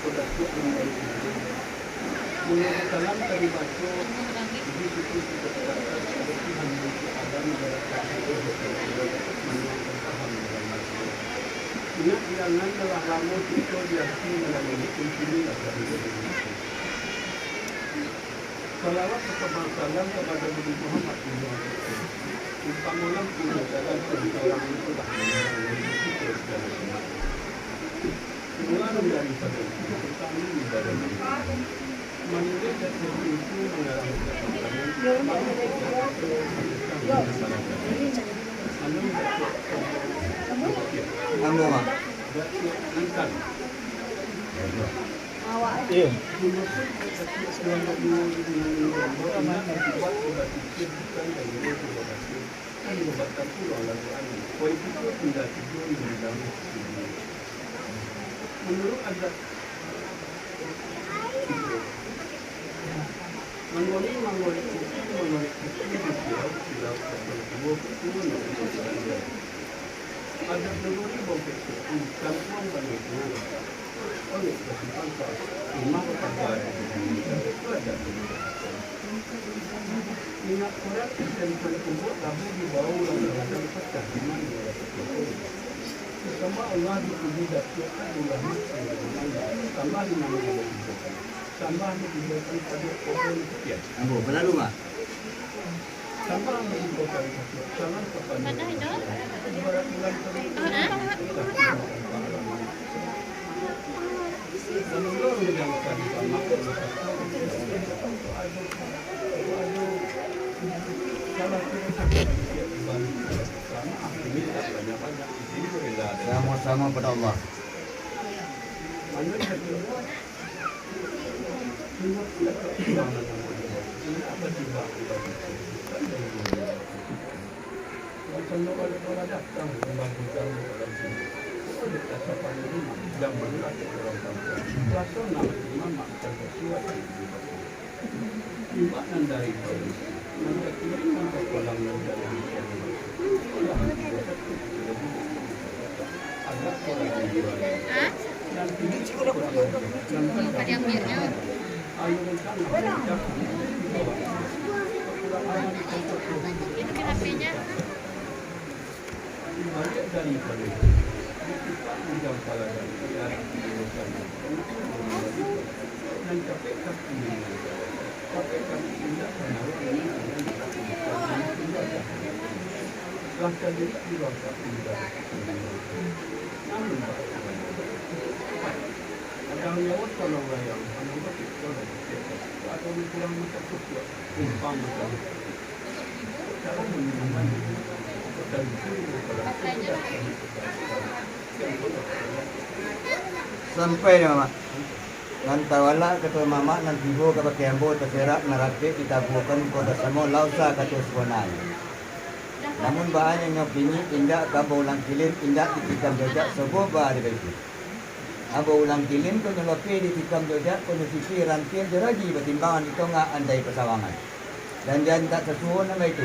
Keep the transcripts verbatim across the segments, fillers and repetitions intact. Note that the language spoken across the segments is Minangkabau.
Ko Datuak Ambo Lintang. Mulo salam ka dibaco, puji syukur kito panjatkan kabake Tuhan Yang Esa Alam, barakat Allah Subhanahu wa Taala manuangkan paham dalam baso. Indak diangan, lah lamo kito di ati malam ini, kini lah ka dijadi. Salawat salam kabake Nabi Muhammad, umpamo lampu nan tagantuang di urang itu lah manerangi kito sagalo umat. Kaluar daripado itu, tantang ibadah. Manuruik dari itu mangarah ka pasangan, baru kita akan masyarakat. Anu Datuak Ambo Lintang. Iyo. Manuruik adat mangoli, mangoli kupi, mangoli kupi di surau, surau ka tuo, ka tuo, adat nagori bongkek kupi, kampuang banyak. Ingat urang Kristen pun kubuak labu di bawah urang gadang pacah iman di atas kubuak. Sambah Allah dipuji Datuak Abdul Rahman Abdul Rahman, tambah limo ribu. Tambah diimbaukan pado pohon sekian. Ambo, balalu, Mak. Tambah diimbaukan pado salam kapado. Padah itu? Ibarat bulan. Hah? Samo-samo pado Allah. Itu kan H P-nya. Sampai dek Mamak. Nan tawalak kato Mamak nan tibo kabake ambo taserak nan rapek ditabuakan ko basamo lausa kato sabananyo. Namun baa nyo kini indak ka ambo ulang kilim, indak ditikam jojak sobo ba ari baitu. Ambo ulang kilim ko nyo lopeh ditikam jojak, ko nyo sisih rantiang jo ragi batimbangan di tongah andai pasawangan. Dan di antak sasuo nan baitu,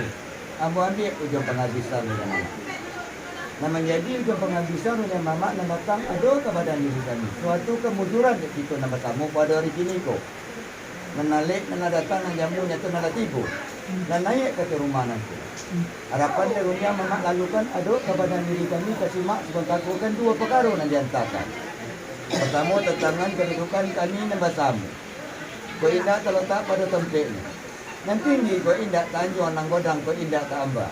ambo ambiak ujuang pangabisan nan. Nan manjadi ujuang pangabisan nan Mamak nan datang ado ka badan diri kami, suatu kamujuran dek kito nan basamo pado ari kini ko. Nan alek nan lah datang, nan jamu nyato nan lah tibo, nan naiak ka ateh rumah nangko. Arapan dari urang Mamak lalukan ado ka badan diri kami, ka simak sabanta ko kan duo pakaro nan diantakan. Partamo, tantangan kadudukan kami nan basamo. Ko indak talotak pado tompeknyo. Nan tinggi ko indak taanjuang, nan godang ko indak taamba.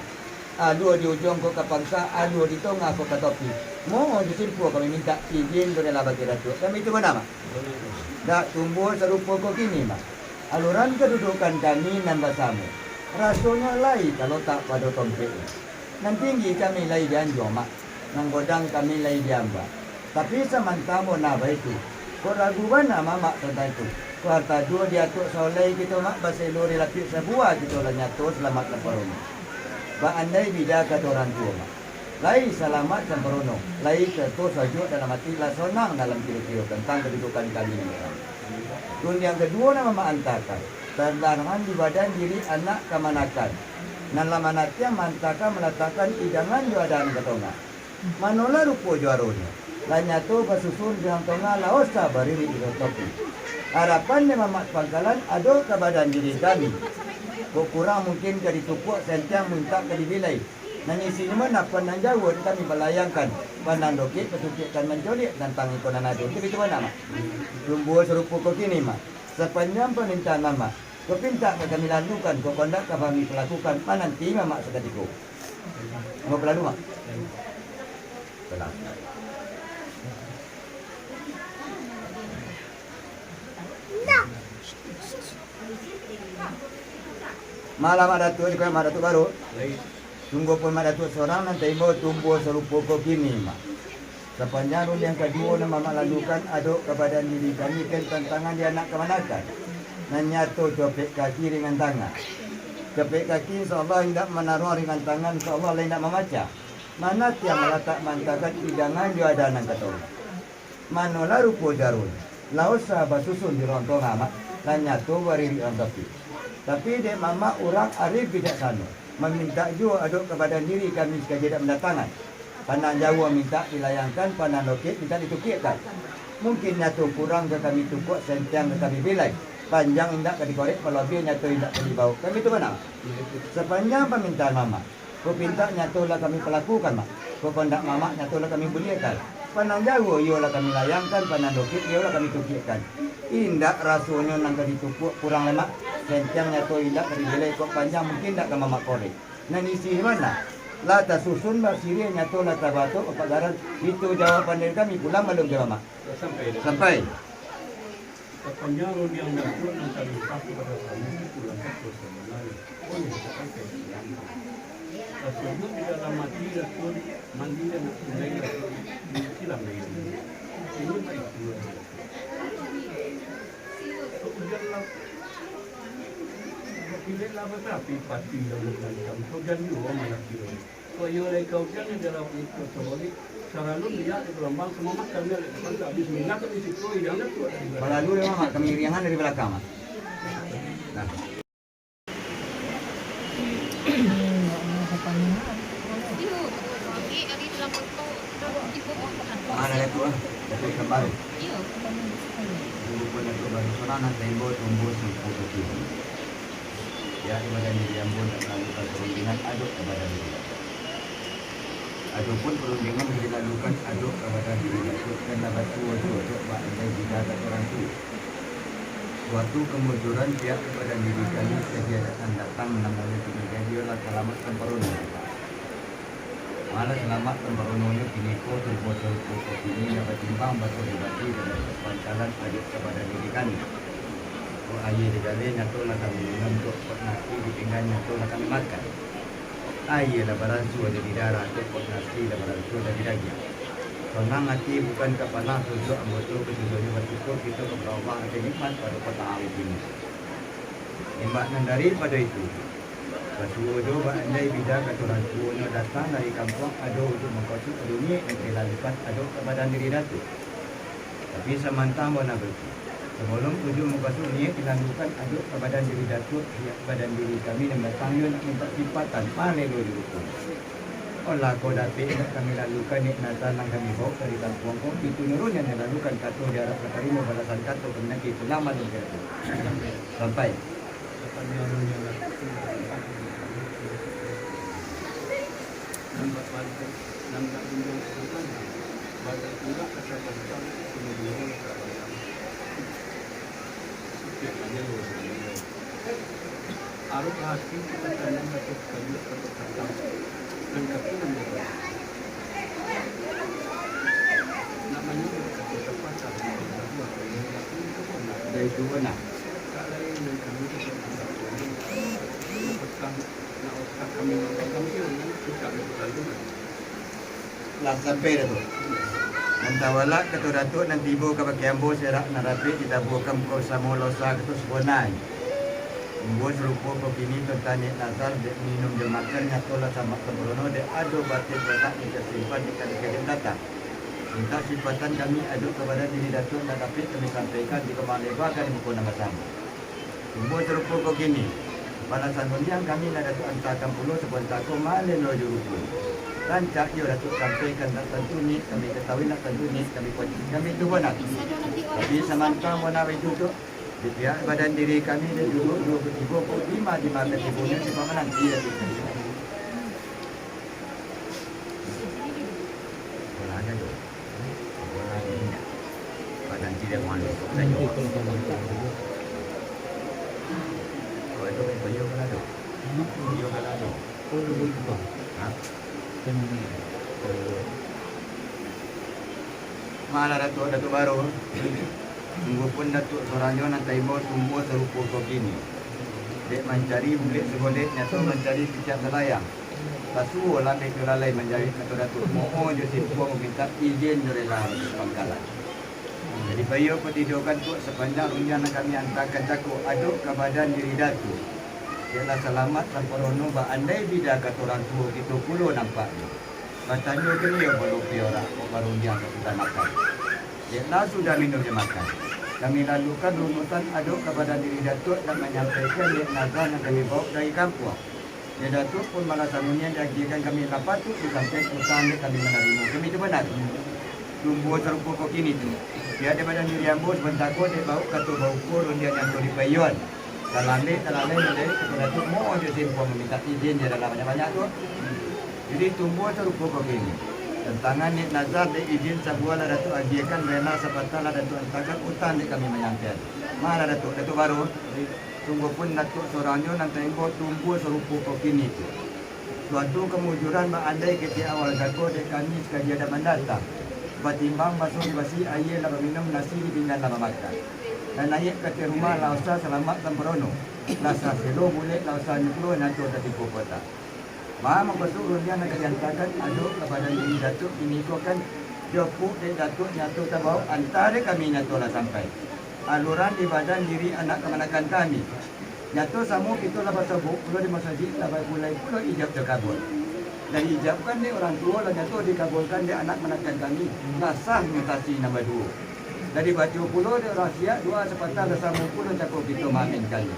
Alua di ujuang ko ka pangka, alua di tongah ko ka topi. Moho jo simpua kami mintak izin ko rila bagi Datuak. Kami tu bana, Mak. Dak tumbuah sarupo ko kini, Mak. Aluran kadudukan kami nan basamo, rasonyo lai talotak pado tompeknyo. Nan tinggi kami lai dianjuang, Mak. Nan godang kami lai diamba. Tapi samantang bona baitu, kok ragu bana Mamak tantang itu. Kok harta duo diatuak saulai kito, Mak, baselo di lapiak sabua kito lah nyato salamat samparono. Baandai bida kato urang tuo, Mak. Lai salamat samparono, lai sato sajuak dalam ati, lah sonang dalam kiro-kiro tantang kadudukan kami nan datang. Rundiang kaduo nan Mamak antakan, tantangan di badan diri anak kamanakan, nan lah manatiang maantakan malatakkan idangan jo adan ka tongah. Manolah rupo juaronyo? Lah nyato basusun di rang tongah, lah osa baririk di rang topi. Arapan dek mamak pangkalan, adok ka badan diri kami. Kok kurang mungkin ka ditukuak, santiang mintak ka dibilai. Nan isinyo mah nan pandang jauah kami balayangkan, pandang dokek patukiakkan mancoliak tantang iko nan ado. Itu bitu bana, Mak. Tumbuah sarupo ko kini, Mak. Sapanjang pamintaan mamak, ko pintak ka kami lalukan, kok kondak ka kami palakukan, mananti mamak sakatiko. Mau palalu, Mak? Salah. Malam Mak Datuak, di Mak Datuak baru. Sungguahpun Mak Datuak sorang nan taimbau tumbuah sarupo ko kini, Mak. Sapanjang rundiang kaduo nan mamak lalukan, adok ka badan diri kami, kan tantangan di anak kamanakan. Nan nyato copek kaki ringan tangan. Copek kaki insya Allah indak manaruang, ringan tangan insya Allah lah indak mamacah. Mana tiang malatak mantakan idangan jo adanan kato. Manolah rupo jarun, lah osa basusun di rang tongah, Mak, lah nyato baririk rang topi. Tapi dek mamak urang arif bijaksano, mamintak juo adok ka badan diri kami sakaja dak mandatangan. Pandang jauah mintak dilayangkan, pandang dokek mintak ditukiakkan. Mungkin nyato kurang ka kami tukuak, santiang ka kami bilai. Panjang indak ka dikorek, palabiah nyato indak ka dibaok. Kan bitu bana? Sapanjang pamintaan mamak, kok pintak nyato lah kami palakukan, Mak. Kok kondak mamak nyato lah kami buliahkan. Pandang jauah iyo lah kami layangkan, pandang dokek iyo lah kami tukiakkan. Indak rasonyo nan ka ditukuak kurang lai, Mak. Santiang nyato indak ka dibilai, kok panjang mungkin indak ka mamak korek. Nan isi di mana? Lah tasusun basiriah, nyato lah tabatok bapagaran. Itu jawaban dari kami, pulang balun ka mamak. Sampai. Sampai. Sapanjang rundiang Datuak nan talimpah kapado kami, itulah kato sabananyo. Oleh sakai siang, tasujuik di dalam ati Datuak, mandi anak tunai Datuak, silam dari ini. Ini baitu Datuak. Ujan lah, pilih lah batapi pati dalam gancang, ujan juo malah kiro. Kok iyo lai ka ujan, di dalam itu sabolik, saralun liak di Palambang, samo makan liak di Palambang, habis minyak di situ, yang Datuak dari Palambang. Balalu dek mamak, kami iriangan dari balakang, Mak. Nah. Mana Datuak, ah? Datuak Kembar. Iyo. Dulu pun Datuak baru sorang nan taimbau tumbuah sarupo ko kini. Pihak ibadah diri ambo indak maralukan parundingan adok ka badan diri Datuak. Adopun parundingan nan dilalukan adok ka badan diri Datuak, kan lah batuo juo dek Bak Andai Bida kato urang tuo. Suatu kamujuran pihak ka badan diri kami, sadia datang-datang, nan mangecek manjadi lah salamat samparono. Malah salamat samparononyo kiniko, tumbuah sarupo ko kini lah batimbang, basolidasi, dan bapangkalan adok ka badan diri kami. Kok aia digaleh nyato lah kami minum, kok, kok nasi dipinggan nyato lah kami makan. Aia lah baransua jadi darah, kok, kok nasi lah baransua jadi dagiang. Sonang ati bukan kapanah, tujuak ambo tu kasadonyo basyukur kito kapado Allah atas nikmat pado kota awet ini. Imbak nan daripado itu, basuo jo Bak Andai Bida kato urang tuonyo datang dari kampuang, ado untuak mukasuik rundiang nan ka dilalukan adok ka badan diri Datuak. Tapi samantang bana baitu, sabalun untuak mukasuik rundiang dilalukan adok ka badan diri Datuak, pihak badan diri kami nan datang yo nak mintak sipatan, malelo jo rupun. Olah ko dapek indak kami lalukan nikmatan nan kami baok dari kampuang ko, itu nurun nan dilalukan kato diarap katarimo, balasan kato kami nagih pulang balun ka Datuak. Sampai. Dari tu kan nak. Lah sampai dah tu. Nan tawalak kato Datuak, nan tibo ka bakeh ambo, serak nan rapek ditabuakan, buka usamo losa kato sabananyo. Tumbuah sarupo ko kini, tantang niaik nazar, dek minum jo makan, nyato lah samak samparono, dek ado batin batak nan tasimpan di kali-kali datang. Mintak sipatan kami adok ka badan diri Datuak, ndak dapek kami sampaikan, jikok maleba ka di muko nan basamo. Tumbuah sarupo ko kini, balasan rundiang kami nan Datuak antakan pulo, sabanta ko malelo jo rupun. Rancak iyo Datuak sampaikan nak tantu ni, kami katahui nak tantu ni, kami kuaci, kami tu bana. Tapi samantang bana itu tu, di pihak badan diri kami, dan duduak duo kutigo, ko lima, lima katibonyo, sibak mananti Datuak. Bola aja tu. Bola ni minyak. Badan diri yang malu, kok sayo. Kok itu, kok iyo bola tu. Iyo bola tu. Ha? Malah Datuak, Datuak Baru. Sungguahpun Datuak sorangnyo nan taimbau tumbuah sarupo ko kini. Dek mancari bulek sagolek, nyato mancari piciak salayang. Basuo lambek jo lalai manjawek kato Datuak, moho jo simpuang mamintak izin jo rela Datuak pangkalan. Jadi, baiyo patidokan tu sapanjang rundiang nan kami antakan cako adok ka badan diri Datuak. Dek lah salamat samparono, baandai bida kato urang tuo, kito pulo nampaknyo. Batanyo ka iyo balopi orak kok barundiang ka sudah makan. Dek lah sudah minum jo makan, kami lalukan runusan adok ka badan diri Datuak, nak manyampaikan dek nazar nan kami bawok dari kampuang. Dek Datuak pun malah sangunyian diagiahkan kami lah patuik disampaikan utang dek kami manarimo. Kami tu bana. Tumbuah sarupo ko kini tu. Pihak dek badan diri ambo sabanta ko dek bawok kato baukur rundiang nan tu dipaiyoan. Talambek, talalai, mandai kato Datuak, moho jo simpuang mamintak izin jo rela banyak-banyak tu. Jadi, tumbuah sarupo ko kini. Tantangan dek nazar dek izin sabuah lah Datuak agiahkan, rela sapatah lah Datuak antakan utang dek kami manyampaian. Malah Datuak, Datuak Baru. Sungguahpun Datuak sorangnyo nan taimbau tumbuah sarupo ko kini tu. Suatu kamujuran baandai ketek awal jago dek kami sakali adan mandatang. Batimbang baso dibasi, aia lah baminum, nasi di pinggan lah bamakan. Nan naiak ka ateh rumah lah usah salamat samparono. Lah saselo bulek lah usah nyo pulo nyato tatigo kotak. Mangko tu rundiang nan ka diantakan adok ka badan diri Datuak kiniko kan, dipupuk dek Datuak nyato tabawok, anta dek kami nyato lah sampai. Aluran di badan diri anak kamanakan kami. Nyato samo kito lah basobok pulo di masajik, lah bapulai pulo ijab takabul. Lah diijabkan dek urang tuo, lah nyato dikabulkan dek anak kamanakan kami, lah sah mutasi nan baduo. Lah dibaco pulo dek urang siak, doa sapatah lah samo pulo cako kito maaminkan.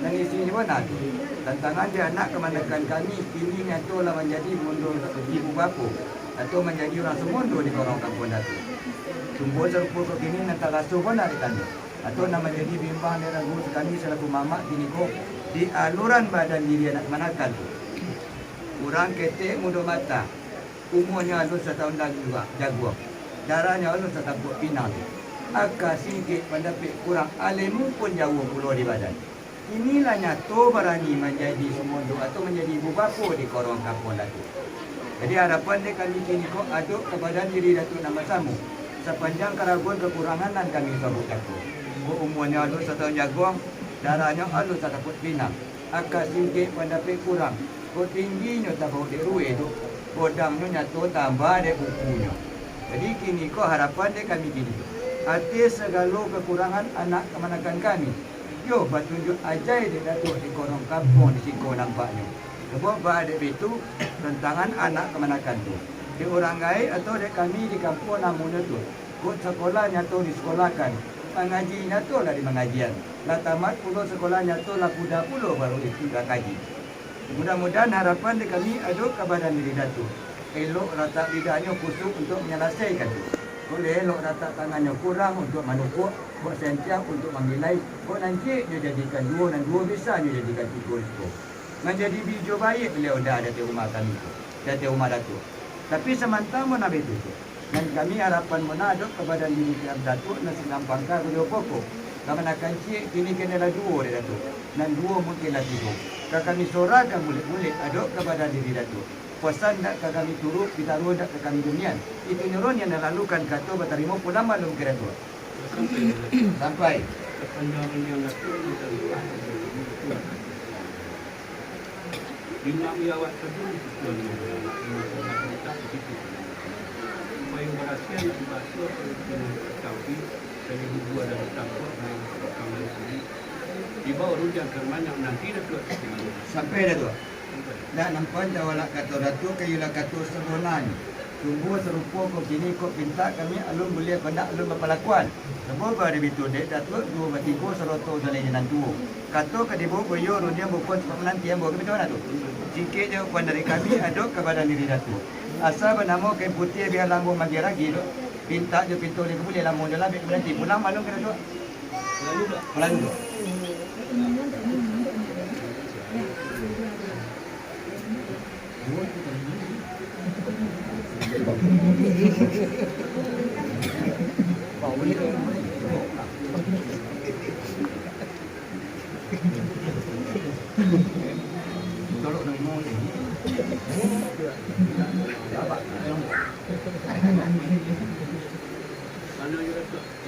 Nan isinyo bana tu, tantangan di anak kamanakan kami, kini nyato lah manjadi bundo ibu bapo, atau manjadi urang samundo di korong kampuang Datuak. Tumbuah sarupo ko kini nan taraso bana dek kami, atau nan manjadi bimbang dek ragu kami salaku mamak kiniko, di aluran badan diri anak kamanakan tu. Urang ketek mudo mata, umuanyo alun sataun jaguang, darahnyo alun satapuak pinang, aka singkek pandapek kurang, alemu pun jauah pulo di badan. Inilah nyato barani manjadi sumundo atau manjadi ibu bapo di korong kampuang Datuak. Jadi, harapan dek kami kiniko adok ka badan diri Datuak nan basamo, sapanjang karaguan kakurangan nan kami sabuik cako. Kok umuanyo alun sataun jaguang, darahnyo alun satapuak pinang, aka singkek pandapek kurang, kok tingginyo tabawok dek rueh tu, godangnyo nyato tambah dek bukunyo. Jadi, kiniko harapan dek kami kiniko, ateh sagalo kakurangan anak kamanakan kami, yo batunjuak ajai dek Datuak di korong kampuang di siko nampaknyo. Sabab baa dek baitu, tantangan anak kamanakan tu, dek urang gaek atau dek kami di kampuang namonyo tu, kok sakolah nyato disakolahkan, mangaji nyato lah dimangajian, lah tamat pulo sakolah nyato lah kuda pulo baru ikuik kaji. Mudah-mudahan harapan di kami adok ka badan diri Datuak, elok latak lidahnyo kusuik untuak manyalasaikan tu. Kok lah elok latak tangannyo kurang untuak manukuak, kok santiang untuak mambilai, kok nan ciek nyo jadikan duo, nan duo bisa nyo jadikan tigo iko. Manjadi bijo baiak baliau ndak di ateh rumah kami tu, di ateh rumah Datuak. Tapi samantang mun abih tu, tu. Nan kami harapan mun adok ka badan diri Datuak nan sinan pangka kudo pokok. Kamanakan ciek kini kini lah duo dek Datuak. Nan duo mungkin lah tigo. Ka kami sorakan bulek-bulek adok ka badan diri Datuak. Pasan ndak ka kami turuik, pitaruah ndak ka kami dunian. Itu nyo ron yang nalalukan kato batarimo pulang malum ka Datuak. Sampai. Sampai. Sapanjang rundiang Datuak. Indak miyawak sajo di tujuan nan bana, indak mintak di situ. Supayo barasiah nan baso, supayo kito nan tatapi, dari bubuah dari tampuak, dari batang dari kulik. Dibawok rundiang ka rumahnya, nanti Datuak. Sampai Datuak. Ndak nampan tawalak kato Datuak, ka iyolah kato sabonanyo. Tumbuah sarupo ko kini, kok pintak kami alun buliah, kok ndak alun bapalakuan. Sabab baa dek baitu dek Datuak, duo batigo saroto jo nan tuo. Kato ka dibawok baiyo rundiang bukan sabab mananti ambo, kami tu bana tu. Singkek jawaban dari kami, adok ka badan diri Datuak. Asa banamo kain putiah bialah ambo magiah ragi tu, pintak jo pinto lih ka buliah, lamun jo labek ka baranti. Pulang malum ka Datuak? Pulang tu.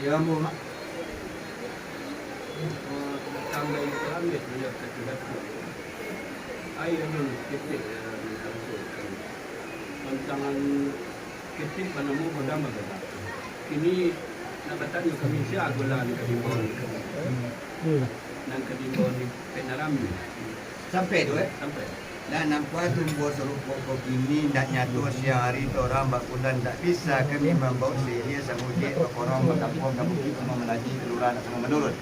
Ya, ambo, Mak. Ai, alun ketek, eh, tantangan ketek banamo Godang Bagodang. Kini nak batanyo kami, sia gola nan ka diimbau ni? Nan ka diimbau ni, pek nan rami. Sampai tu, eh? Sampai. Lah, nampak tumbuah sarupo ko kini, ndak nyato siang ari, torang bakulan, ndak bisa kami mambaok sailia samujik, bakorong, bakampuang, ka bukik, samo manajik, kalurah, samo manurun.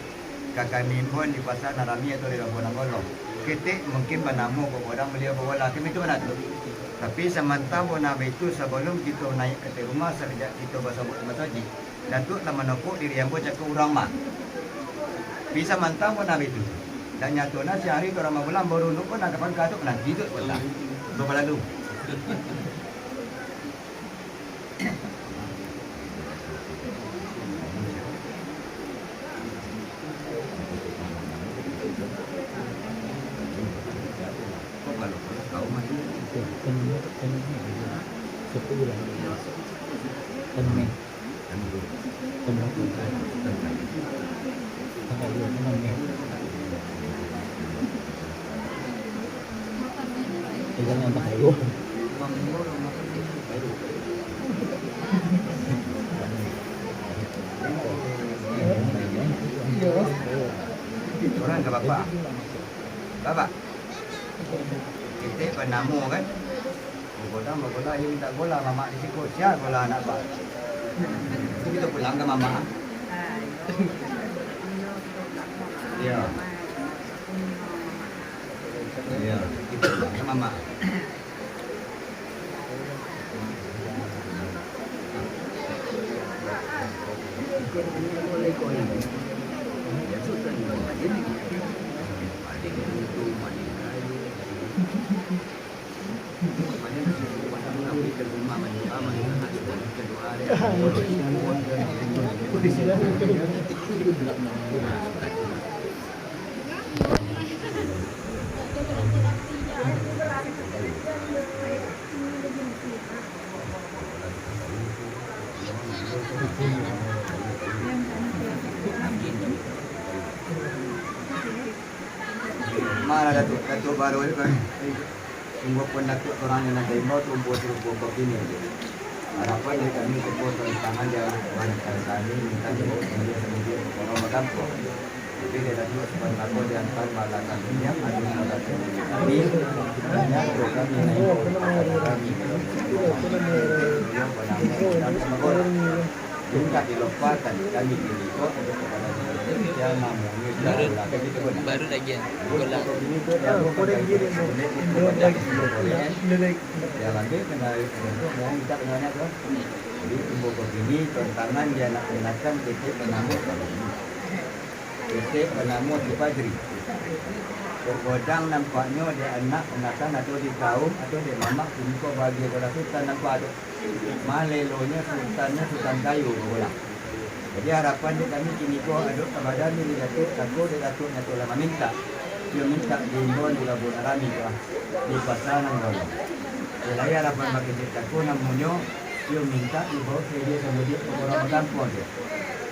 Ka kami imbau di pasa nan rami atau di labuah nan golong. Ketek mungkin banamo Godang, baliau babola, kami tu bana tu. Tapi samantang pun nan baitu, sabalum kito naiak ka ateh rumah, sakajak kito basobok di masajik, Datuak lah manokok diri ambo cako urang mah. Tapi samantang pun nan baitu. Ndak nyato nan siang ari tu urang mah pulang, baru nukok nan ka pangka tu, nanti tu kota. Babalalu. Urang ka bapak? Bapak? Ketek banamo kan? Bagodang, bagola, iyo mintak gola, mamak di siko, sia gola anak bak. Itu kito pulang ka mamak. Iyo. Iyo, kito pulang ka mamak. Ma lah Datuak, Datuak baru tu kan. Sungguahpun Datuak surang nan ka imbau, tumbuah sarupo ko kini. Harapan dari kami, tumbuah tantangan di anak buah kami, mintak dibaok sailia samujik, bakorong bakampuang. Tapi dari Datuak sabananyo diantan balasan minyak, ado salah satu kami, minyak tu kami naik, kami. Mintak dilupakan kami kini ko, untuk kepada yang namonyo Baru, Baru lagi, ya. Gola. Yang ambil kendali untuk minta kendali tu. Jadi, tumbuah ko kini, tantangan di anak kamanakan, ketek banamo Ketek banamo si Fajri. Godang nampaknyo dek anak kamanakan atau di kaum atau dek mamak kini ko bagi gola Sutan nampak tu. Malelonyo Sutannyo Sutan kayo gola. Jadi harapan dek kami kini ko adok ka badan diri Datuak, tako dek Datuak nyato lah mamintak. Iyo mintak diimbau di labuah nan rami tu ah, di pasa nan golong. Iyo lai harapan bakecek tako namonyo, iyo mintak dibaok sailia samujik bakorong bakampuang tu.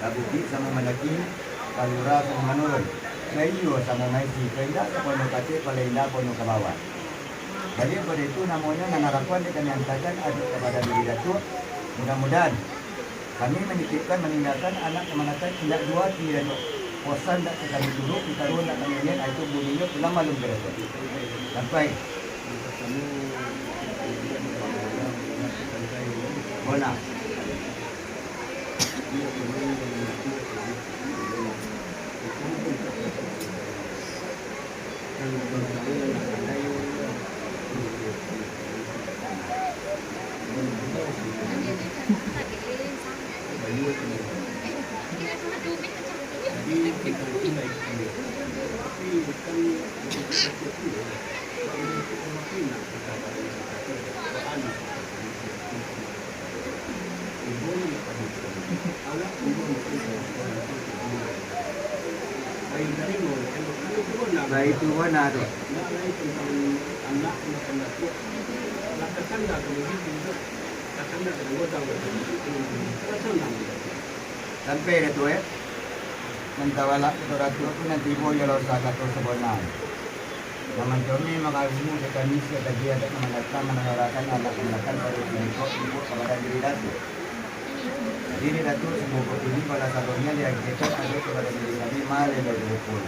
Ka bukik samo mandaki, ka lurah samo manurun, ka iyo samo maisi, ka indak ka pono ka ateh, ka indak pono ka bawah. Jadi pado itu namonyo nan harapan dek kami antakan adok ka badan diri Datuak, mudah-mudahan kami manitipkan, maninggakan anak kamanakan indak juo ati Datuak. Posan ndak ka kami turuik, pitaruah ndak kami niaik, itu buninyo pulang malum ka Datuak. Sampai. Bona. Baitu bana tu. Sampai dah tu, eh. Mantawalak Datuak tu nan tibo iyo lo sakato sabana. Nan mancomi makarumu dek kami sakali adat nan mandatang, mananggarakan alat mandatang pado kiniko imbau ka badan diri Datuak. Diri Datuak sumua ko kini bala salonyo di agitator ado ka badan diri kami malelo di rukun.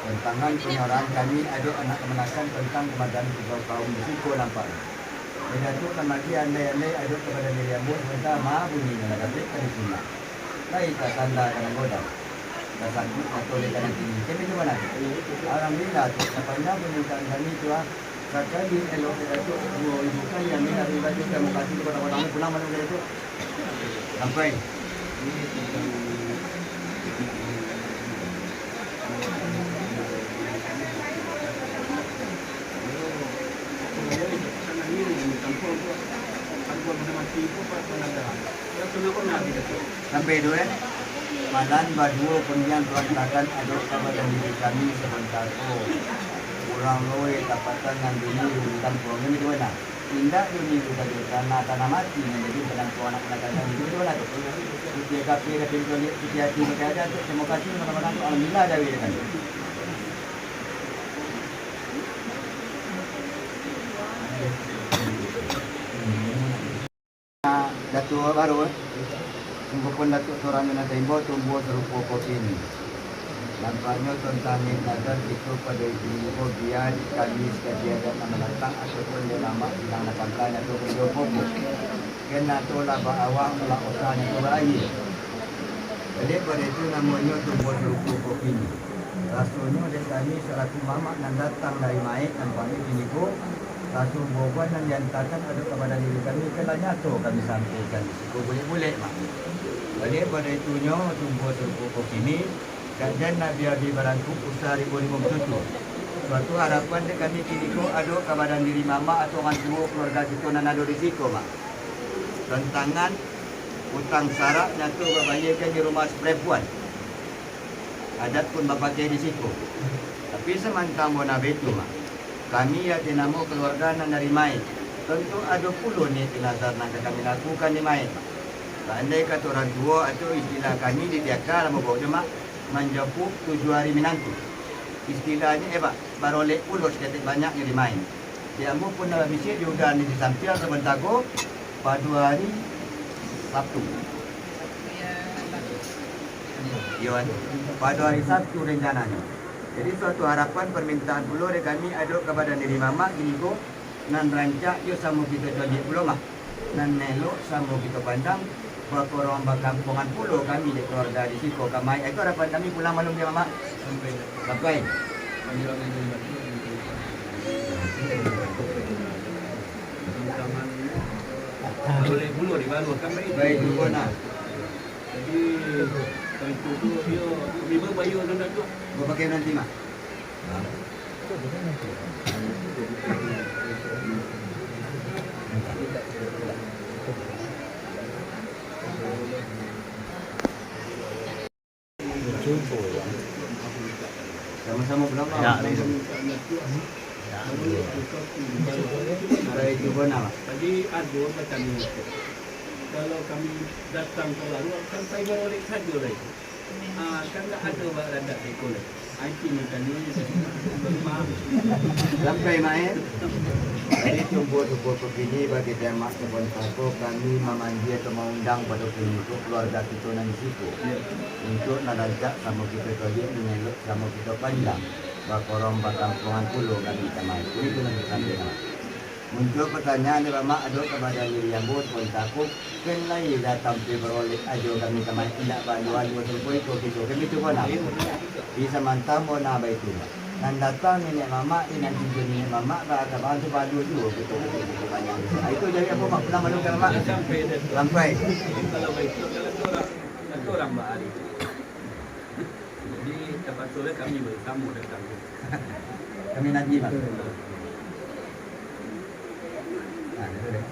Tantangan panyorahan kami ado anak kamanakan tantang kamadaan kibau kaum di siko nampak. Dek Datuak nan lagi andai-andai ado ka badan diri ambo sabanta ma bunyi nan lah dapek ka di simak. Lai tasanda ka nan godang. Tasangkuik mato dek ka nan tinggi. Kami tu bana. Alhamdulillah tu, sapanjang panitahan kami tu, ah, sakali elok dek Datuak, duo ibu kai, amin, ari baju, tamu kasih, kota-kota, pulang malam dek Datuak. Sampai. Sampai tu, eh. Malam baduo pundiang tuan takan adok ka badan diri kami sabanta ko. Urang loweh tapatan nan dulu di kampuang kami tu, nah. Indak dulu tu tadi, tanah, tanah mati nan jadi penampuang anak-anak kami tu, nah, tu. Putiah kapir, kapir tu, putiah ati, pakai adat, tu, terima kasih, mudah-mudahan tu, alhamdulillah, dah, ya, kan. Datuak baru, eh. Sungguahpun Datuak surang nan taimbau tumbuah sarupo kopi ni. Nampaknyo tantang niat nazar kito pado ibu ko biya di kami sakali adat nan mandatang ataupun di lamak bilang nan pangka nyato karajo pokok. Ken nato lah ba-awak, lah osa nyato ba-aia. Dek pado itu namonyo tumbuah sarupo kopi ni. Rasonyo dek kami salaku mamak nan datang dari maik nan pamik kiniko, sasuah buah-buahan nan diantakan adok ka badan diri kami, kan lah nyato kami sampaikan di siko bulek-bulek, Mak. Oleh pado itunyo, tumbuah sarupo ko kini, dak jan nabi-abi barangkuk usah ribu-ribu batutu. Suatu harapan dek kami kiniko adok ka badan diri mamak atau urang tuo kaluarga kito nan ado di siko, Mak. Tantangan utang sarak nyato babayiekan di rumah si parampuan. Adat pun bapakai di siko. Tapi samantang bona baitu, Mak, kami, yo, ati namo kaluarga nan dari maik, tantu ado pulo niat nazar nan ka kami lakukan di maik, Mak. Andai kato urang tuo, atau istilah kami di Tiaka lah mambaonyo, Mak, manjapuik tujuah ari minantu. Istilahnyo, eh, Mak, barolek pulo saketek banyaknyo di maik. Di ambo pun lah bamisik di udan di sampiang sabanta ko, pado ari Sabtu. Iyo, kan? Pado ari Sabtu rancananyo. Jadi, suatu harapan parmintaan pulo dek kami adok ka badan diri mamak kiniko, nan rancak yo samo kito caliak pulo, Mak. Nan elok samo kito pandang, bakorong bakampuangan pulo kami dek kaluarga di siko ka maik. Itu harapan kami pulang malum di mamak. Sampai. Baik, dulu, nah. Jadi, kami tu tu, dia, dia bayar tu nak tu. Bapakai nanti, Mak. Sama-sama pulang, Mak. Ya, ya. Ada itu pun, Mak. Jadi, ado macam ni. Kalau kami datang talalu, kan pai barolek sajo lah itu. Ah, kan ndak ado baradat iko lai. Ah, itu nan tadi, rumah. Sampai, Mak, eh? Jadi, tumbuah-tumbuah begini bagi jamak sabanta ko, kami mamandia atau maundang pado kiniko kaluarga kito nan di siko. Ya. Untuak nan rancak samo kito caliak, nan elok samo kito pandang. Bakorong bakampuangan pulo kami ka maik. Itu nan kito sampaikan. Untuak patanyaan dek Bamak adok ka badan diri ambo, pun takuik, ken lai lah tampil barolek ajo kami ka maik, indak balu-alu sarupo iko kito, kami tu bona. Di samantang bona baitu. Nan datang niniak mamak, di nan tibo niniak mamak, ba-, ka bahan tu balu juo, betul-betul buku panjang tu. Ah, itu jadi apa, Mak? Pulang malu ka mamak? Sampai dah tu. Sampai. Kalau baik tu, kalau tu orang, satu orang bahari. Jadi, terpaksa lah kami bersama datang. Kami nanti, Mak. Ah, betul deh.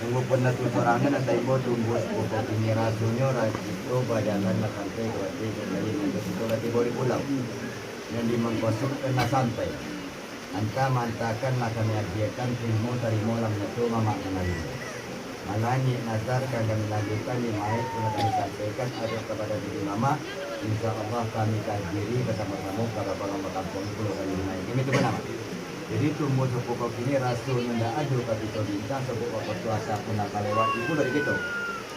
Tunggu pun lah tu sorang ni, nak taimbau tumbuah sepokok ini rasonyo, ra-, kito bajalan lah sampai berarti kembali untuk kito lah tibo di pulau. Yang di Mangkosuk kena sampai. Anta maantakan lah kami agiahkan, tarimo, tarimo lah manyato mamak manarimo. Malah Nyiak Nazar ka kami lanjuikan, Nyiak Maek pun lah kami sampaikan, ado kapado diri mamak, insya Allah kami ka hadiri basamo-samo ka babangun bakampuang pulo kami Nyiak Maek. Kami tu bana, Mak. Jadi, tumbuah sepokok kini rasonyo ndak ado ka kito bincang, sabab wakatu asa pun lah kalewati pulo di kito.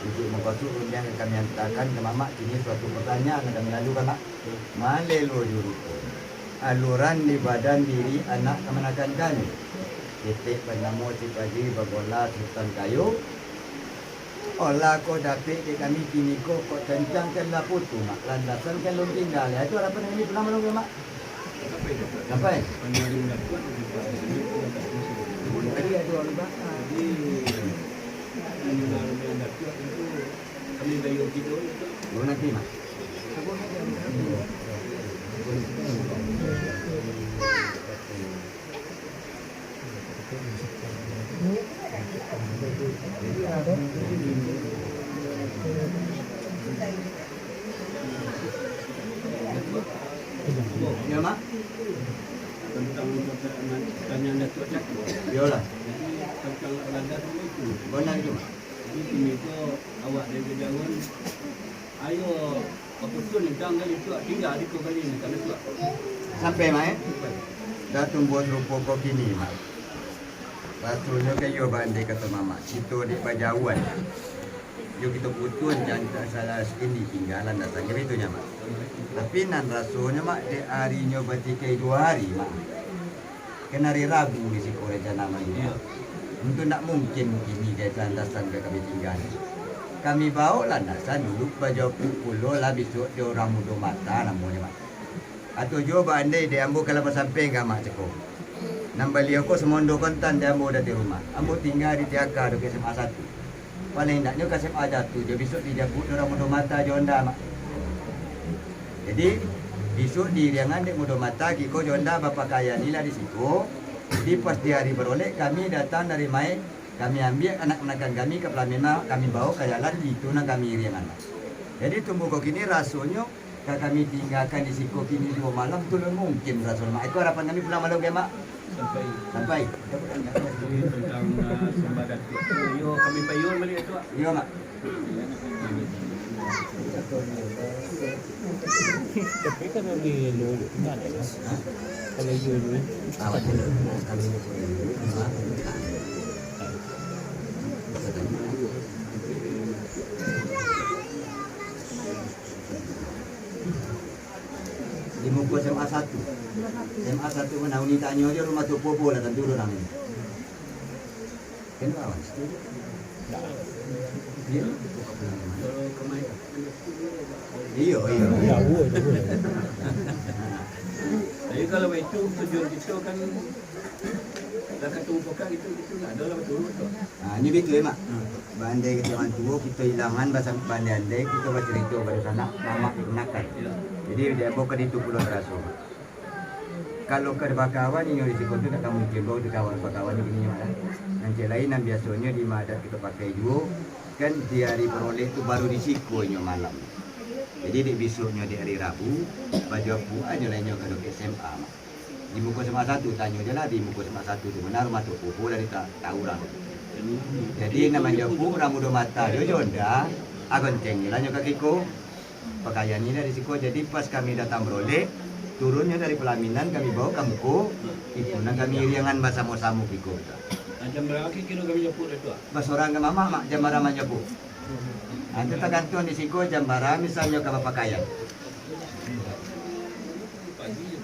Untuk Mangkosuk rundiang ka kami antakan ka mamak, kini suatu pertanyaan nan kami lalukan, Mak. Malelo jo rupo, aluran di badan diri anak kamanakan kami. Ketek banamo si Paji babola Sutan Kayo. Olah ko dapek dek kami kini ko, kok cancang kan lah putuih, Mak. Landasan kan lun tingga. Itu harapan kami pulang malam, Mak. Sampai? Tadi ada orang bakar. Kami bayar kilo. Lu nanti, Mak. Ya, Mak? Tentang pertanyaan Datuk tadi. Iyolah. Jadi, tentang olahraga itu. Benar itu, Mak. Jadi, kini ko awak dari Bejawan, ayo, bakusun tentang kali tu, tinggal di ko kali ni, kalau tu. Sampai, Mak, eh? Sampai. Dah tumbuah serupo ko kini, Mak. Rasonyo kan iyo, bak andai kato mamak, kito dek bajauhan. Yo kito putuih, jan salah siko tinggalan datang ka itu nyo, Mak. Tapi nan rasonyo, Mak, dek arinyo batikai duo ari, Mak. Kan ari Rabu di siko rencana mandi. Iyo. Untuak ndak mungkin kini ka landasan ka kami tingga. Kami baok landasan dulu, bajapuik pulo lah bisuak di urang Mudo Mata namonyo, Mak. Atau juo baandai dek ambo kalau basampaian ka Mak cako. Nan baliau ko samondo kontan dek ambo dari rumah. Ambo tingga di Tiaka, di S M A satu. Paling indaknyo ka S M A Jatuh, jo bisuak dijapuik di urang Mudo Mata jo Honda, Mak. Jadi, bisuak diiriangan dek Mudo Mata, kiko jo Honda bapakaian lah di siko. Jadi, pas di ari barolek, kami datang dari Maek, kami ambiak anak kamanakan kami ka palaminan, kami baok ka jalan, itu nan kami iriangan, Mak. Jadi, tumbuah ko kini rasonyo, ka kami tinggakan di siko kini duo malam tu lah mungkin raso, Mak. Itu harapan kami pulang malam, Mak. Sampai. Sampai. Tentang, ah, sambah Datuak tu, iyo, kami payuang baliak, Tuak. Iyo, Mak. Tapi kalau di lu, di mana, ya? Kalau di lu, awak dulu, kami dulu. Di muko S M A satu. S M A satu mana, uni tanyo jo rumah tu popo lah, tantu urang ni. Kan kawan? Iyo. Iyo, iyo. Jauah, jauah. Jadi kalau itu tujuan kita kan dah katuju pokat itu, itu nak adalah betul, betul. Ha, ini betul, ya, Mak? Hmm. Baandai kito urang tuo, kito ilangan, basa baandai-andai, kito bacarito bado sanak, mamak kamanakan. Iyo. Jadi, di ambo ka ditu pulo taraso, Mak. Kalau ka bakawan, inyo di siko tu tak ka mungkin, baru di kawan bakawan di kini, Mak, lah. Nan cek lain, nan biasonyo di madat kito pakai juo, kan di ari barolek tu baru di siko inyo malam. Jadi, dek bisuaknyo, dek ari Rabu, bajapuik ajo lah inyo ka dokek S M A, Mak. Di muko S M A satu, tanyo je lah, di muko S M A satu tu, mana rumah tu, popo lah, dia tak tahu lah. Jadi, nan manjapuik urang Mudo Mata jo, jo Honda, agonceng je lah nyo ka siko. Pakaian ni lah di siko, jadi pas kami datang barolek, turunnyo dari palaminan, kami baok ka muko, itu nan kami iriangan basamo-samo siko. Jam bara kiro kami japuik tu, ah? Basorang ka mamak, Mak, jam bara manjapuik. Ha, tu tagantuang di siko jam bara, misalnyo ka bapakaian.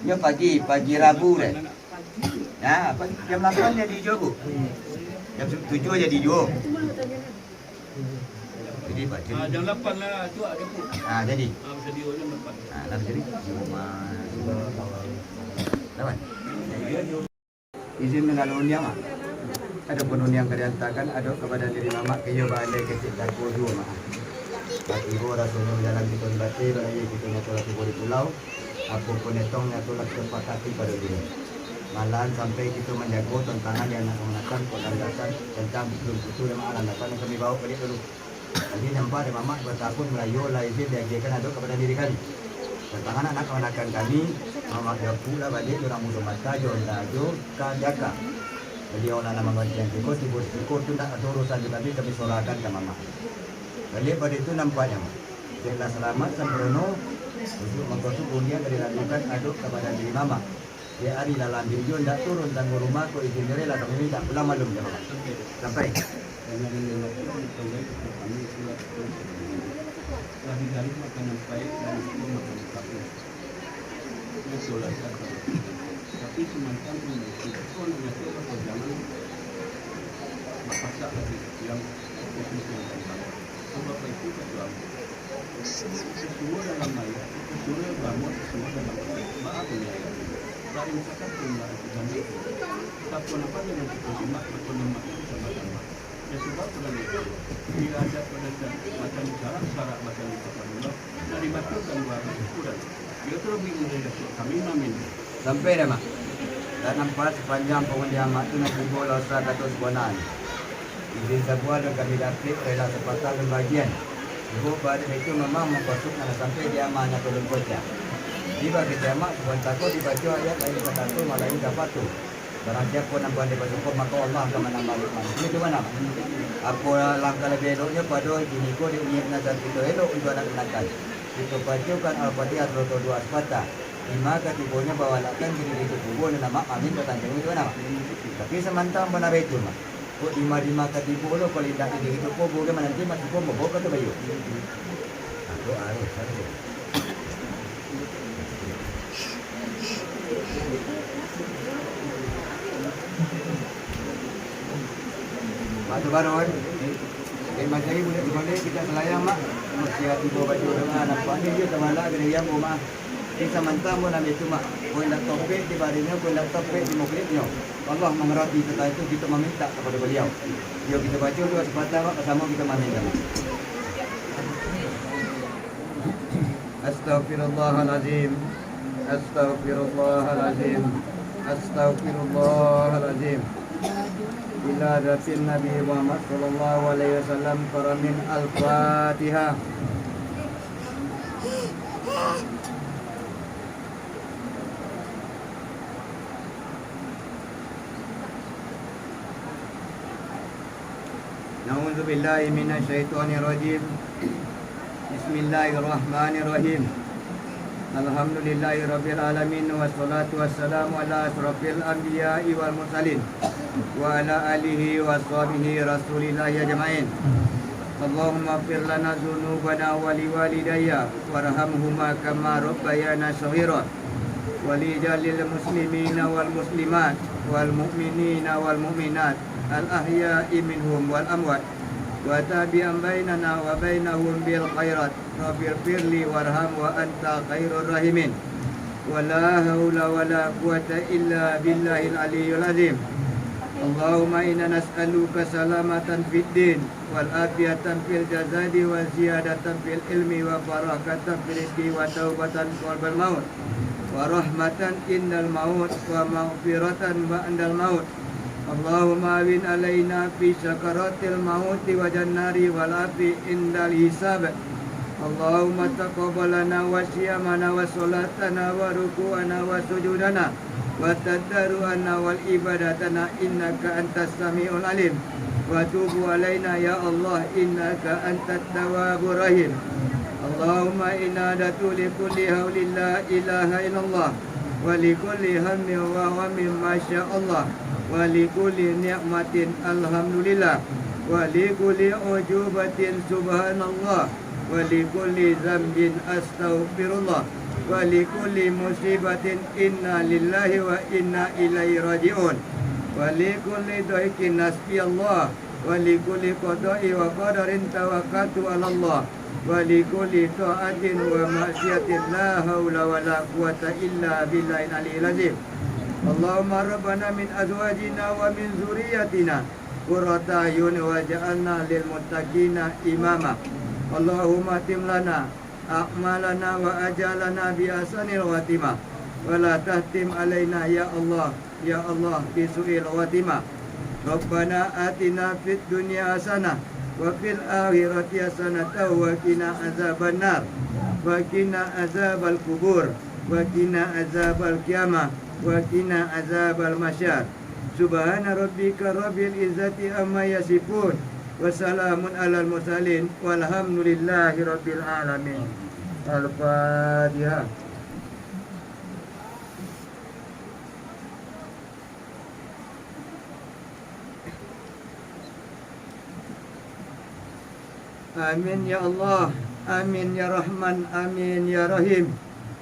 Nyo pagi, pagi Rabu deh. Nah, pagi, jam lapan jadi juo, Bu. Jam tujuah jadi juo. Jadi, Pak, jadi. Ah, jam lapan lah, tu lah, jemput. Ah, jadi. Ah, bisa di jam lapan. Ah, lah jadi. Di rumah. Lapan. Izin nan lalu undiang, Mak. Adopun undiang ka diantakan, adok ka badan diri Mamak, ka iyo baandai kecek tako juo, Mak. Batibo rasonyo bajalan kito di bateh, balayia kito nyato lah tibo di pulau, apo pun etong nyato lah kito pakati pado dunia. Malahan sampai kito manjago tantangan di anak kamanakan, kok landasan, tantang putu-putu, Mak, landasan nan kami bawa baliak dulu. Jadi, nampak dek Mamak, dua tahun barayo lah izin diagiahkan adok ka badan diri kami. Tantang anak kamanakan kami, Mamak Japu lah baliak jo urang mudo mata, jo onda jo ka jaka. Baliau lah nan manggantian siko, tibo di siko tu ndak ado urusan jo kami, kami sorahkan ka Mamak. Baliak pado itu nampaknyo, Mak. Dek lah salamaik sampurno, untuak mangko tu undiang ka dilakukan adok ka badan diri Mamak. Di ari lah lambek juo ndak turun tangga rumah, kok izin jo rela kami mintak pulang malum, Mamak. Sampai. Tapi sumantang pun itu, kau nak ngatur apa jangan bapasak lagi yang itu sumantang. Sabab itu kata ambo, sasuo dalam aia, sasuo dalam lamuik, sasuo dalam aia. Baa bunyi ayat? Lain kata pun lah itu banyak. Tapi napa dengan kita simak, kita namakan sama-sama. Ya, sebab dalam itu, dia ada pada sa-, macam syarak-syarak macam itu pun. Dari batu kan dua ratus kurang. Dia tu lebih mudah dapek kami mamin. Sampai dah, Mak. Tak nampak sepanjang pengundian Mak tu nak tibo lah usah kato sabananyo. Izin sabuah nan kami dapek rela sapatah lun bagian. Ibo pada itu memang mangkosuk nan sampai di amah nyato lun kocak. Tibo kecek Mak, sabuah tako dibaco ayat lain sakato malain kapatu. Barang siapo nan pandai basyukur, mako Allah akan manambah nikmat. Itu bana, Mak. Apo langkah labiah eloknyo pado kini ko dek niaik nazar kito elok untuak anak kamanakan. Kito bacokan Al-Fatihah saroto doa sapatah. Ima katibonyo bawalakan diri di kubua nan amak mamin batanjang itu bana, Mak. Tapi samantang bana baitu, Mak. Kok dima-dima katibo lo, kalau indak di diri tu ko, bukan mananti mati ko, bobo ka tu bayu. Nah, tu arus, arus. Batu baron. Eh, masih bulan sekolah kita selayang, Mak. Masih hati bawa baju dengan nampak ni, dia terbalik dari yang rumah. Di samantang pun ambil tu, Mak. Ko indak topik di barinyo, ko indak topik di mukriknyo. Allah mangarati, setelah itu kita mamintak kepada Baliau. Yo, kita baco doa sapatah, Mak, basamo kita mamintak. Astaghfirullahalazim. Astaghfirullahalazim. Astaghfirullahalazim. Ila hadratin Nabi Muhammad sallallahu alaihi wasallam, paramin. Al-Fatihah. Na'udzubillahi minasyaitonirrajim. Bismillahirrahmanirrahim. Alhamdulillahirabbil alamin, wassalatu wassalamu ala asyrafil anbiya'i wal mursalin, wa ala alihi wa sahbihi rasulillahi ajmain. Allahumma fir lana dzunubana wa liwalidayya warhamhuma kama rabbayana shaghira. Wa li jalil muslimina wal muslimat, wal mu'minina wal mu'minat, al ahya'i minhum wal amwat, wa tabi'an bainana wa bainahum bil khairat. Rabbighfirli warham wa anta khairur rahimin. Wa la haula wa la quwwata illa billahil aliyyil azim. Allahumma inna nas'aluka salamatan fid din, wal afiyatan fil jasadi, wa ziyadatan fil ilmi, wa barakatan fil rizqi, wa taubatan qabla maut, wa rahmatan indal maut, wa maghfiratan ba'dal maut. Allahumma hawwin alaina fi sakaratil mauti wa janna riwal afi indal hisab. Allahumma taqabbal lana wa siyamana wa salatana wa ruku'ana wa sujudana wa tadarru'ana wal ibadatana innaka antas sami'ul alim. Wa tubu alaina ya Allah innaka antat tawwabur rahim. Allahumma inna nad'u li kulli haulin la ilaha illallah, wa li kulli hammin wa ghammin masya Allah, wa li kulli ni'matin alhamdulillah, wa li kulli ujubatin subhanallah, wa li kulli dzambin astaghfirullah, wa li kulli musibatin inna lillahi wa inna ilaihi raji'un, wa li kulli dhaiqin hasbiyallah, ولكل قضاء وقدر توكلت على الله، ولكل طاعة ومعصية لا حول ولا قوة إلا بالله العلي العظيم. اللهم ربنا من أزواجنا ومن ذرياتنا قرة أعين واجعلنا للمتقين إماما. اللهم أتم لنا أعمالنا وأجالنا بأحسن الخاتمة، ولا تختم علينا يا الله، يا الله، بسوء الخاتمة. ربنا آتنا في الدنيا حسنة وفي الآخرة حسنة وقنا عذاب النار، وقنا عذاب القبور، وقنا عذاب القيامة، وقنا عذاب المحشر. سبحان ربك رب العزة عما يصفون، وسلام على المرسلين، والحمد لله رب العالمين. الفاتحة. آمين يا الله، آمين يا رحمن، آمين يا رحيم.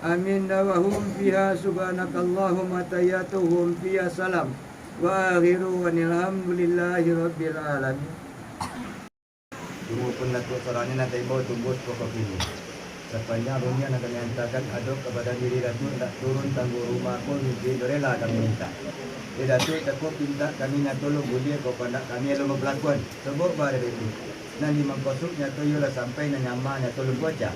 آمين دعواهم فيها، سبحانك اللهم تحيتهم فيها سلام. وآخر أن الحمد لله رب العالمين. Tumupun Datuak Sorang ni nan taimbau tumbuah pokok kini. Sapanjang rundiang nan kami antakan adok kabadaan diri Datuak, ndak turun tangguang rumah ko, mimpi tu rela kami mintak. Eh Datuak, cako pintak kami nyato lo buliah, kok pandak kami alun bapalakuan. Sobok ba dek itu. Nan di Mangkosuk nyato iyo lah sampai, nan nyama nyato lo bocah.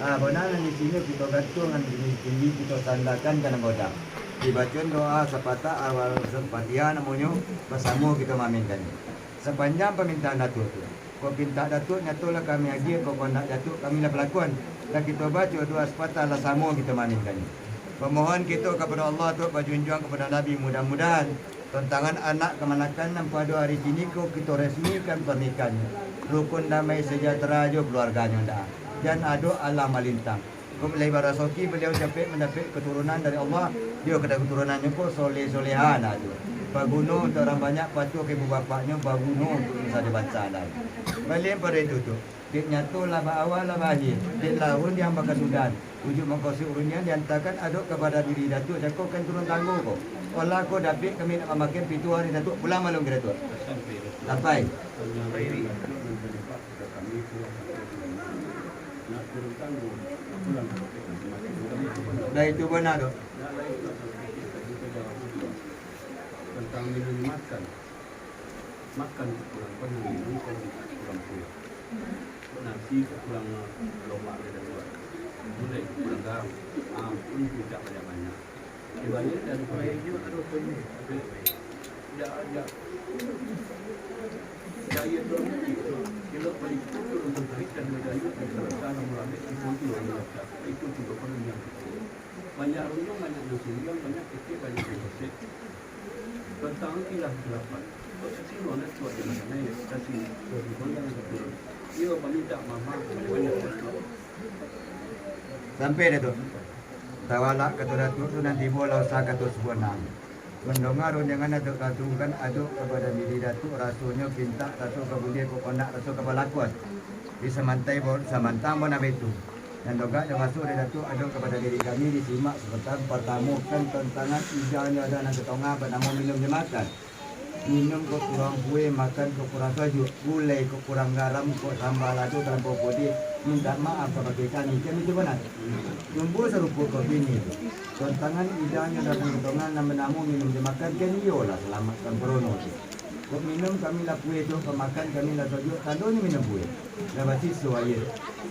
Ah, bana nan di sini kito gantuang, nan di tinggi kito sandakan ka nan godang. Dibacoan doa sapatah awal Fatihah namonyo, basamo kito maaminkan. Sapanjang pamintaan Datuak tu. Kok pintak Datuak nyato lah kami agiah, kok kandak Datuak kami lah palakuan. Lah kito baco doa sapatah, lah samo kito maamingkannyo. Pamohon kito kapado Allah, Datuak bajunjuang kapado Nabi, mudah-mudahan tontangan anak kamanakan nan pado ari kini ko kito resmikan parnikahannyo. Rukun damai sejahtera jo kaluarganyo ndak. Jan ado alah malintang. Kok lai barasoki baliau dapek mandapek katurunan dari Allah, jo katurunannyo ko soleh-soleha lah tu. Baguno untuak urang banyak, patuah ka ibu bapaknyo, baguno untuak nusa jo bansa lah. Baliak pado itu tu, dek nyato lah baawa lah baakhir, dek lah rundiang bakasudahan, ujuik mangkasuik rundiang diantakan adok kabadaan diri Datuak, cako kan turun tanggo ko. Olah ko dapek kami nak mamakai pituah ari Datuak, pulang maklum ka Datuak. Sampai. Dah itu bana tu. Tentang minum makan. Makan kurang, minum kurang, kurang pulang. Nasi kurang, lomak dia buat. Gulai kurang garam. Ampun, tidak banyak-banyak. Dibalik dari kurang. Tidak, tidak. Daya dorong itu, elok balik itu untuk berikan daya di kereta dan melambat di kunci orang Mekah. Itu juga perlu yang kecil. Banyak rundiang, banyak nasi rundiang, banyak kecil, banyak yang kecil. Tentang ilah kelapan. Posisi mana kuat yang naik, kasih. Dia banyak kecil. Dia meminta mama, banyak kecil. Sampai dah tu. Tawalak kato Datuak tu nan tibo lah usah kato subuah nan. Mandonga rundiangan Datuak katukan adok kabadaan diri Datuak, rasonyo pintak, raso ka buliah, kok kondak, raso ka balakuan. Di samantai bo-, samantang bo nan baitu. Nan dogak jo raso dari Datuak adok kabadaan diri kami disimak sabanta, partamo kan tantangan idanyo ado nan ka tongah banamo minum jo makan. Minum kok kurang pueh, makan kok kurang sajuak, gulai kok kurang garam, kok samba lado talampau podeh, mintak maaf kabake kami, kan itu bana. Tumbuah sarupo kok bini tu. Tantangan idanyo dalam potongan nan banamo minum jo makan, kan iyolah salamatkan perono tu. Kok minum kami lah pueh tu, kok makan kami lah sajuak, tandonyo minum pueh. Lah basiso aia,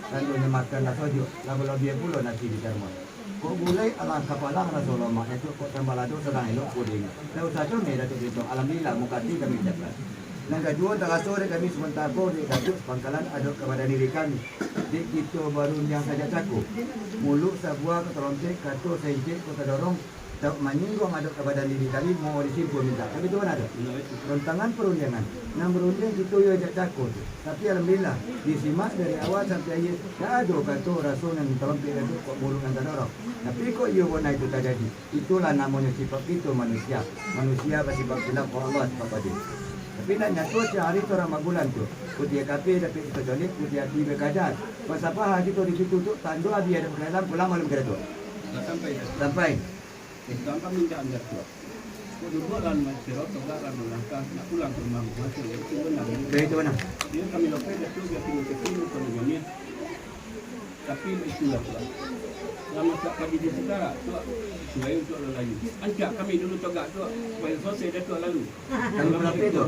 tandonyo makan lah sajuak, lah balabiah pulo nasi di tarmos. Kok gulai alah kapalang raso lomaknyo tu, kok samba lado sadang elok podeh. Ndak usah comeh Datuak Sintong, alhamdulillah, mukati kami ucapkan. Nan kaduo, taraso dek kami sabanta ko, dek Datuak sapangkalan adok kabadaan diri kami. Dek kito barundiang sajak cako. Muluik sabuah kok talompek, kato saincek kok tadorong, tau manyingguang adok kabadaan diri kami, moho disimpua mintak. Tapi tu bana tu. Rontangan parundiangan. Nan barundiang kito iyo jak cako tu. Tapi alhamdulillah, disimak dari awal sampai akhir, ndak ado kato raso nan talompek Datuak, kok muluik nan tadorong. Tapi kok iyo bana itu tajadi. Itulah namonyo sifat kito manusia. Manusia basifat khilaf, kok Allah sifat badil. Tapi nak nyato tiok hari tu urang bagulan tu. Putiah kapeh dapek kito colek, putiah ati bakajaan. Basapah kito di situ tu, tando abih adok ka dalam, pulang maklum ka Datuak. Dah sampai dah. Sampai. Eh, gampang minta anda tu. Duduaklah Mansiro, togaklah balangkah, nak pulang ka rumah masing-masing, itu bana. Oke, itu bana. Jadi kami lopeh Datuak, biar kini kecil, bukan jamir. Tapi itulah Tuak. Lah masak padi di Sitarak, Tuak, suai untuak lalu. Ancak kami dulu togak, Tuak, supayo selesai Datuak lalu. Kami malapeh tu.